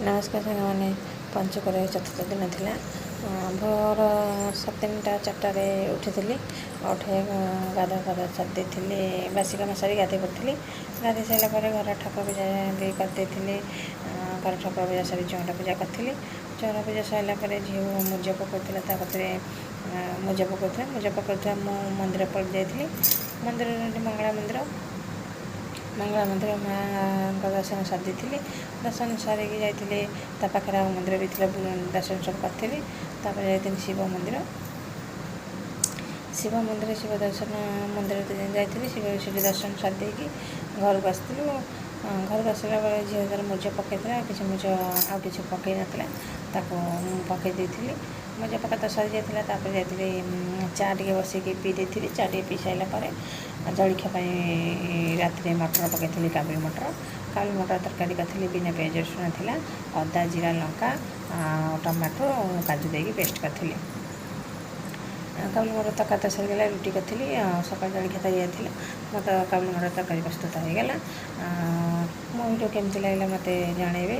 ନମସ୍କାର ସାଙ୍ଗମାନେ, ପଞ୍ଚୁକରେ ଚତୁର୍ଥ ଦିନ ଥିଲା। ଭୋର 3:30 4ଟାରେ ଉଠିଥିଲି। ଉଠି ଗାଧୁଆ ପାଧୁଆ ସାରି ଦେଇଥିଲି, ବାସି କାମ ସାରି ଗାଧୋଇ ପଡ଼ିଥିଲି। ଗାଧୋଇ ସାରିଲା ପରେ ଘର ଠାକୁର ପୂଜା ବି କରିଦେଇଥିଲି। ଘର ଠାକୁର ପୂଜା ସାରି ଚଉଁରା ପୂଜା କରିଥିଲି। ଚଉଁରା ପୂଜା ସରିଲା ପରେ ଝିଅ ମୁରୁଜ ପକାଉଥିଲା, ତା କତିରେ ମୁରୁଜ ପକାଉଥିଲା। ମୁରୁଜ ପକାଉଥିଲା, ମୁଁ ମନ୍ଦିର ପଳେଇ ଯାଇଥିଲି। ମନ୍ଦିରରେ ମଙ୍ଗଳା ମନ୍ଦିର, ମଙ୍ଗଳା ମନ୍ଦିର ମାଆଙ୍କ ଦର୍ଶନ ସାରି ଦେଇଥିଲି। ଦର୍ଶନ ସାରିକି ଯାଇଥିଲି, ତା ପାଖରେ ଆଉ ମନ୍ଦିର ବି ଥିଲା, ଦର୍ଶନ ସବୁ କରିଥିଲି। ତାପରେ ଯାଇଥିଲି ଶିବ ମନ୍ଦିର। ଶିବ ମନ୍ଦିର, ଶିବ ଦର୍ଶନ ମନ୍ଦିର ଯାଇଥିଲି। ଶିବ ସେଠି ଦର୍ଶନ ସାରି ଦେଇକି ଘରକୁ ଆସିଥିଲୁ। ଘରକୁ ଆସିଲା ବେଳେ ଝିଅ ତାର ମୁରୁଜ ପକାଇଥିଲା ଆଉ କିଛି ମୁରୁଜ, ଆଉ କିଛି ପକାଇ ନଥିଲା, ତାକୁ ମୁଁ ପକାଇ ଦେଇଥିଲି। ମୁରୁଜ ପକା ତ ସରିଯାଇଥିଲା। ତାପରେ ଯାଇଥିଲି, ଚା ଟିକେ ବସିକି ପିଇ ଦେଇଥିଲି। ଚା ଟିକେ ପିଇ ସାରିଲା ପରେ ଜଳଖିଆ ପାଇଁ ରାତିରେ ମଟର ପକାଇଥିଲି, କାବୁଲି ମଟର। କାବୁଲି ମଟର ତରକାରୀ କରିଥିଲି, ବିନା ପିଆଜ ରସୁଣ ଥିଲା। ଅଦା, ଜିରା, ଲଙ୍କା, ଟମାଟୋ, କାଜୁ ଦେଇକି ପେଷ୍ଟ କରିଥିଲି। କାବୁଲି ମଟର ତରକାରୀ ତ ସରିଗଲା, ରୁଟି କରିଥିଲି। ସକାଳ ଜଳଖିଆ ତৈୟାର ଥିଲା ମୋତେ, କାବୁଲି ମଟର ତରକାରୀ ପ୍ରସ୍ତୁତ ହୋଇଗଲା। ମୋ ଭିଡ଼ିଓ କେମିତି ଲାଗିଲା ମୋତେ ଜଣାଇବେ।